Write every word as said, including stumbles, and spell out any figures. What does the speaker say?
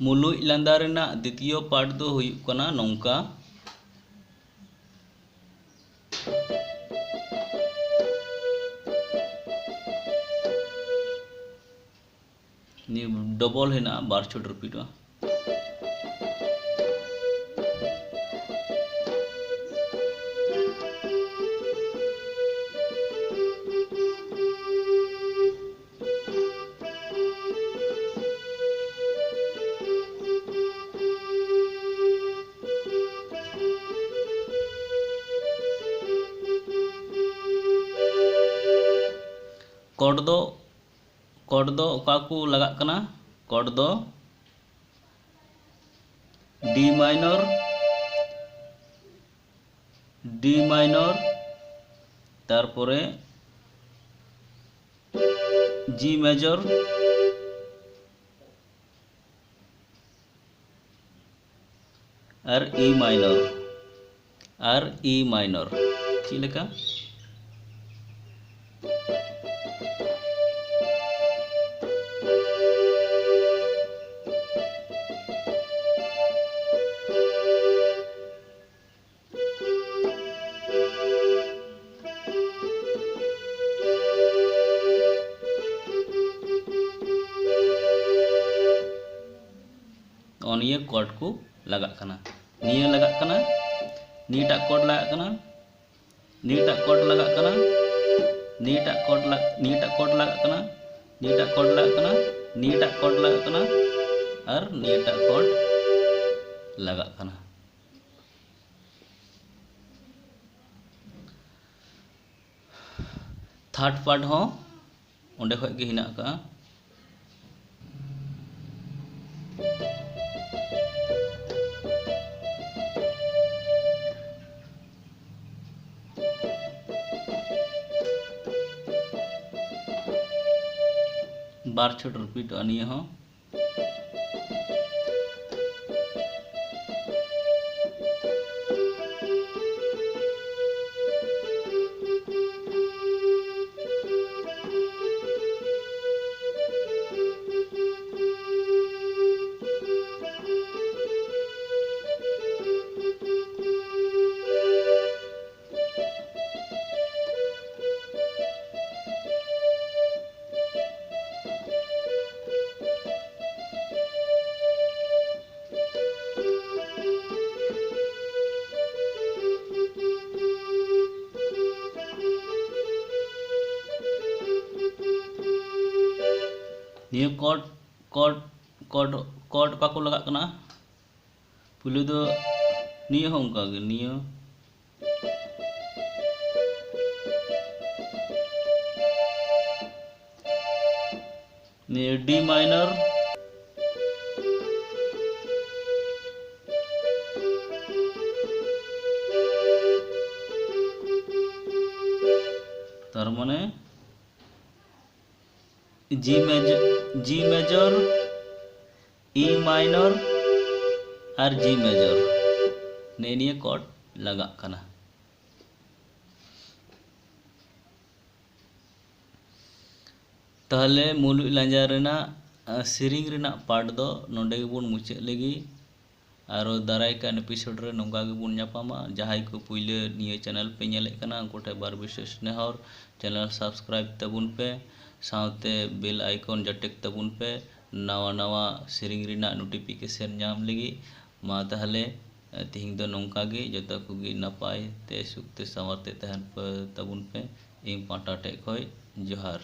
ᱢᱩᱞᱩᱡ ᱞᱟᱸᱫᱟ ᱨᱮᱱᱟᱜ ᱫᱤᱛᱤᱭᱚ ᱯᱟᱴ ᱫᱚ ᱦᱩᱭᱩᱜ ᱠᱟᱱᱟ ᱱᱚᱝᱠᱟ᱾ ᱱᱤᱭᱟᱹ ᱰᱚᱵᱚᱞ ᱦᱮᱱᱟᱜᱼᱟ, ᱵᱟᱨ ᱪᱷᱚᱴ ᱨᱤᱯᱤᱴᱚᱜᱼᱟ᱾ ᱠᱚᱨᱰ ᱫᱚ, ᱠᱚᱨᱰ ᱫᱚ ᱚᱠᱟ ᱠᱚ ᱞᱟᱜᱟᱜ ᱠᱟᱱᱟ? ᱠᱚᱨᱰ ᱫᱚ D minor, D minor, ᱛᱟᱨᱯᱚᱨᱮ G major ᱟᱨ E minor, ᱟᱨ E minor᱾ ᱪᱮᱫ ᱞᱮᱠᱟ? ᱱᱚᱜᱼᱚ ᱱᱤᱭᱟᱹ ᱠᱚᱨᱰ ᱠᱚ ᱞᱟᱜᱟᱜ ᱠᱟᱱᱟ, ᱱᱤᱭᱟᱹ ᱞᱟᱜᱟᱜ ᱠᱟᱱᱟ, ᱱᱤᱭᱟᱹᱴᱟᱜ ᱠᱚᱨᱰ ᱞᱟᱜᱟᱜ ᱠᱟᱱᱟ, ᱱᱤᱭᱟᱹᱴᱟᱜ ᱠᱚᱨᱰ ᱞᱟᱜᱟᱜ ᱠᱟᱱᱟ, ᱱᱤᱭᱟᱹᱴᱟᱜ ᱠᱚᱨᱰ ᱞᱟᱜ-, ᱱᱤᱭᱟᱹᱴᱟᱜ ᱠᱚᱨᱰ ᱞᱟᱜᱟᱜ ᱠᱟᱱᱟ, ᱱᱤᱭᱟᱹᱴᱟᱜ ᱠᱚᱨᱰ ᱞᱟᱜᱟᱜ ᱠᱟᱱᱟ, ᱱᱤᱭᱟᱹᱴᱟᱜ ᱠᱚᱨᱰ ᱞᱟᱜᱟᱜ ᱠᱟᱱᱟ, ᱟᱨ ᱱᱤᱭᱟᱹᱴᱟᱜ ᱠᱚᱨᱰ ᱞᱟᱜᱟᱜ ᱠᱟᱱᱟ᱾ ᱛᱷᱟᱨᱰ ᱯᱟᱨᱴ ᱦᱚᱸ ᱚᱸᱰᱮ ᱠᱷᱚᱡ ᱜᱮ ᱦᱮᱱᱟᱜ ᱟᱠᱟᱫᱼᱟ᱾ ᱵᱟᱨ ᱪᱷᱚᱴ ᱨᱤᱯᱤᱴᱚᱜᱼᱟ ᱱᱤᱭᱟᱹ ᱦᱚᱸ᱾ ᱠᱚᱨᱰ ᱠᱚᱨᱰ ᱠᱚᱨᱰ ᱠᱚᱨᱰ ᱚᱠᱟ ᱠᱚ ᱞᱟᱜᱟᱜ ᱠᱟᱱᱟ? ᱯᱩᱭᱞᱩ ᱫᱚ ᱱᱤᱭᱟᱹ ᱦᱚᱸ ᱚᱱᱠᱟ ᱜᱮ, ᱱᱤᱭᱟᱹ ᱱᱤᱭᱟᱹ D minor, ᱛᱟᱨ ᱢᱟᱱᱮ G major, G major, E minor ᱟᱨ G major, ᱱᱮᱜᱼᱮ ᱱᱤᱭᱟᱹ ᱠᱚᱨᱰ ᱞᱟᱜᱟᱜ ᱠᱟᱱᱟ᱾ ᱛᱟᱦᱚᱞᱮ ᱢᱩᱞᱩᱡ ᱞᱟᱸᱡᱟ ᱨᱮᱱᱟᱜ, ᱟ, ᱥᱮᱨᱮᱧ ᱨᱮᱱᱟᱜ ᱯᱟᱨᱴ ᱫᱚ ᱱᱚᱰᱮ ᱜᱮᱵᱚᱱ ᱢᱩᱪᱟᱹᱫ ᱞᱮᱜᱮ᱾ ᱟᱨᱚ ᱫᱟᱨᱟᱭ ᱠᱟᱱ ᱮᱯᱤᱥᱳᱰ ᱨᱮ ᱱᱚᱝᱠᱟ ᱜᱮᱵᱚᱱ ᱧᱟᱯᱟᱢᱟ᱾ ᱡᱟᱦᱟᱸᱭ ᱠᱚ ᱯᱩᱭᱞᱟᱹ ᱱᱤᱭᱟᱹ ᱪᱮᱱᱮᱞ ᱯᱮ ᱧᱮᱞᱮᱫ ᱠᱟᱱᱟ, ᱩᱱᱠᱩ ᱴᱷᱮᱱ ᱵᱟᱨ ᱵᱤᱥᱮᱥ ᱱᱮᱦᱚᱨ, ᱪᱮᱱᱮᱞ ᱥᱟᱵᱥᱠᱨᱟᱭᱤᱵ ᱛᱟᱵᱚᱱ ᱯᱮ, ᱥᱟᱶᱛᱮ ᱵᱮᱞ ᱟᱭᱠᱚᱱ ᱡᱟᱴᱮᱠ ᱛᱟᱵᱚᱱ ᱯᱮ, ᱱᱟᱣᱟ ᱱᱟᱣᱟ ᱥᱮᱨᱮᱧ ᱨᱮᱱᱟᱜ ᱱᱳᱴᱤᱯᱷᱤᱠᱮᱥᱚᱱ ᱧᱟᱢ ᱞᱟᱹᱜᱤᱫ᱾ ᱢᱟ ᱛᱟᱦᱚᱞᱮ, ᱛᱤᱦᱤᱧ ᱫᱚ ᱱᱚᱝᱠᱟ ᱜᱮ, ᱡᱚᱛᱚ ᱠᱚᱜᱮ ᱱᱟᱯᱟᱭ ᱛᱮ ᱥᱩᱠ ᱛᱮ ᱥᱟᱶᱟᱨ ᱛᱮ ᱛᱟᱦᱮᱱ ᱯᱮ ᱛᱟᱵᱚᱱ ᱯᱮ᱾ ᱤᱧ ᱯᱟᱦᱴᱟ ᱴᱷᱮᱡ ᱠᱷᱚᱡ ᱡᱚᱦᱟᱨ᱾